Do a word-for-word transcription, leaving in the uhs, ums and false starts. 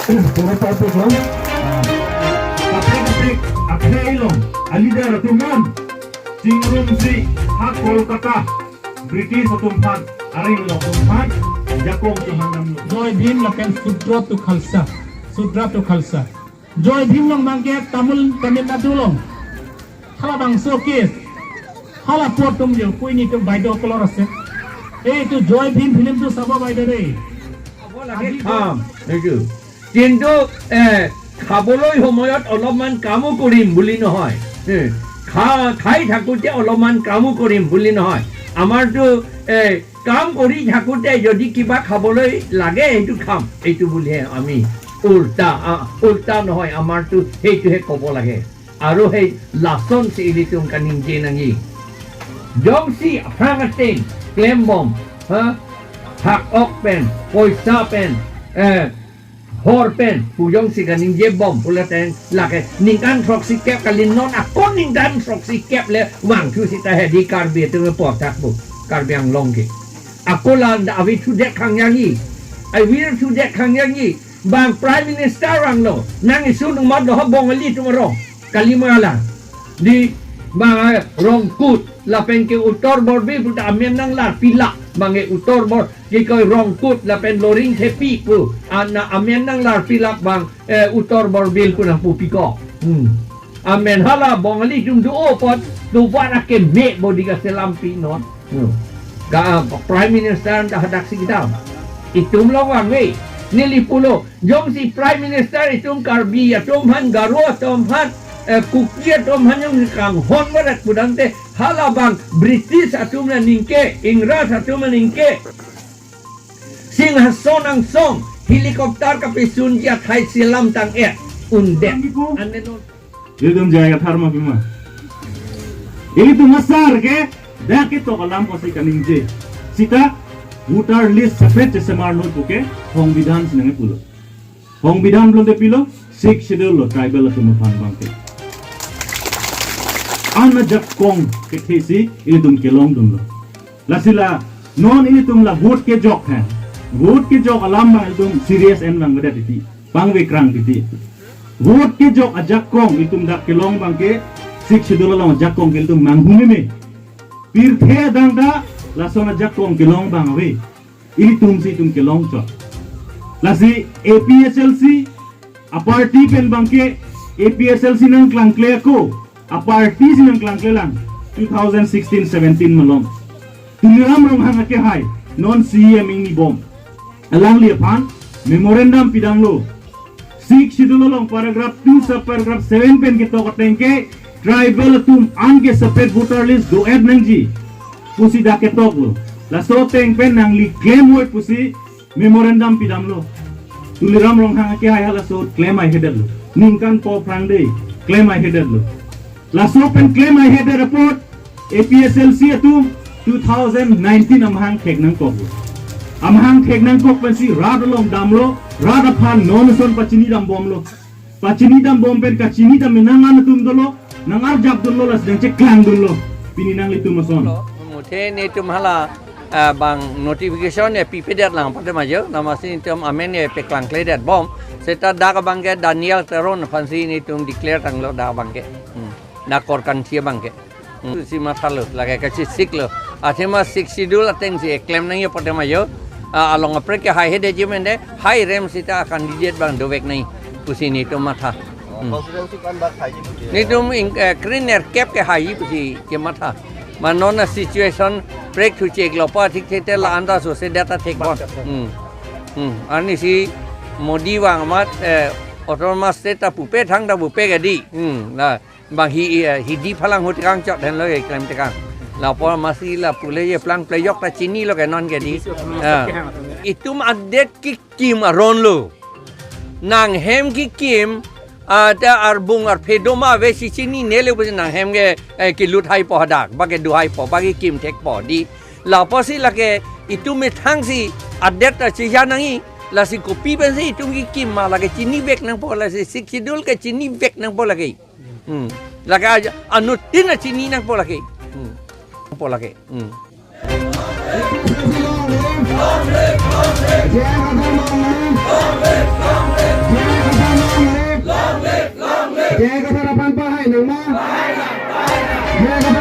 Pura topik lo. Ah, kaprek kaprek akhei along a-leader atum non chingrumsi ha Kolkata British atum aphan, areng lo atum aphan jakong chehang damlo. Joy Bhim lapen Sudra to Khalsa. Sudra to Khalsa. Joy Bhim along abangke Tamil, Tamil Nadu along halabangso case, hala apor atum jo, pui netum video color ase. Ei, etum Joy Bhim film tu sabo bai dere. Ah, thank you. কিন্তু, এ, খাবলৈ সময়ত অলপমান কামো কৰিম বুলি নহয়। এ, খা-, খাই থাকোঁতে অলপমান কামো কৰিম বুলি নহয়। আমাৰতো, এ, কাম কৰি থাকোঁতে যদি কিবা খাবলৈ লাগে, সেইটো খাম, এইটো বুলিহে আমি উল্টা, আ, উল্টা নহয়, আমাৰতো সেইটোহে ক'ব লাগে। আৰু সেই lasonsi ilitum kaningje nangji. Jongsi aphrang ateng klembom, ha? Thak-ok pen, poisa pen, eh, hor pen pu jongsi kaningjebom pulo tangte, lake ningkan throksi kep kali, non ako ningkan throksi kep le vangthu seta hedi Karbi atum apor thak pu, Karbi Anglong ke. Ako la anta avi thudet khangjangji. Avi thudet khangjangji. Bang Prime Minister vanglo, nang isu nungmat lo ha Bongali atum arong, kali ma la. Di bang, eh, Rongkut lapen ke Uttar Borbil puta amen nanglarpilak, bang, eh, Uttar Bor-, ke koi Rongkut lapen Loringthepi pu, ana amen nanglarpilak bang, eh, Uttar Borbil pu nangpupi ko. Hmm. Amen hala Bongali atum do-o apot, do-var akeme bodi kaselampi non. Hmm. Ka, ah, Prime Minister anta hadaksi kedam. Itum lo vangve. Neli pulo, jongsi Prime Minister itum Karbi atum aphan, Garo atum aphan, eh, Kuki atum aphan jongsi kanghon varet pu tangte, halabang British atum aningke, Ingras atum aningke Singhason angsong helicopter kapesunji athai selam tang-et undet. Ane non. Ilitum J I Kathar ma pima. Ilitum asar ke, dak ketok alam kosi kaningje. Seta voter list separate chesemar noi puke, Songbidhan si nangkepulo. Songbidhan pulote pilo, Sixth Schedule lo, tribal atum aphan abangke. An ajakong kethesi ilitum kelongdunlo. Lasi la non ilitum la vote kejok he. Vote kejok alam abang ilitum serious en vangvedet titi, pangvekrang titi. Vote kejok ajakong ilitum dak kelong abangke, Sixth Schedule along ajakong ke ilitum manghu meme. Pirthe adang ta lason ajakong kelong abang ave. Ilitumsi itum kelong chot. Lasi A P H L C aparty pen abangke, A P H L C nangklangkle ako, aparty si nangklangklelang two thousand sixteen seventeen malom. Tuliram Ronghang akehai, non C E M ingnibom, alangliphan memorandum pidamlo. Sixth Schedule along paragraph two sub paragraph seven pen ketok ateng ke, tribal atum an ke separate voter list do-et nangji pusi dak ketoklo. Laso ateng pen nangli claim voi pusi memorandum pidamlo. Tuliram Ronghang akehai halaso claim aihedetlo. Ningkan pho phrang dei claim aihedetlo. Laso pen claim aihedet apot A P H L C atum two thousand nineteen amahang thek nangkoklo. Amahang thek nangkok pensi rat along damlo, rat aphan non ason pachini dambomlo. Pachini dambom pen kachini dam nang an atum dolo, nangarjapdunlo, lasi nangcheklangdunlo. Pini nanglitum ason. Lo, muthe netum hala, ah, bang notification ya pipedetlang pate majo, namasi netum amen ya peklangkledetbom. Seta dak abangke Daniel Teron aphansi netum declare tanglo dak abangke. Hmm. Dak Korkanthi abangke. Hmm. Si mathalo, lake kachisiklo. Athema Sixth Schedule atengsi eklem nangji pate majo. Ah, along aprek ke haihedet jemende, hairem seta candidate abang dovek nangji pusi netum matha. Hmm. Constituency ko-an bak haiji pusi. Netum ing, eh, kre-nerkep ke haiji pusi kematha. Ma non a-situation prek thucheklo pa thik thete la anta sose data thekbom. Hmm. Hmm. Arnisi Modi vang amat, eh, autonomous state ta pupe thangta pupe kedi. Hmm. La bang hi, eh, hidi phalang ahut kangchot henlo, eh, klem tekang. Lapu amatsi lapu le je plangple jok ta chinilo ke non kedi. Ah. Itum adet kekim aron lo. Nanghem kekim, ah, ta arbung arphe doma avesi chininelo pusi nanghem ke, eh, kelut haipo hadak, bang kedo haipo, bang kekim thekpo di. Lapusi lake itum methangsi adet ta cheja nangji, lasi kopi pensi itum kekim ma lake chinivek nangpo, lasi Sixth Schedule ke chinivek nangpo lake. Hmm. Lake aja, anuttin achini nangpo lake. Hmm. Nangpo lake. Hmm. K I Kathar aphan pahai nang ma? K I Kathar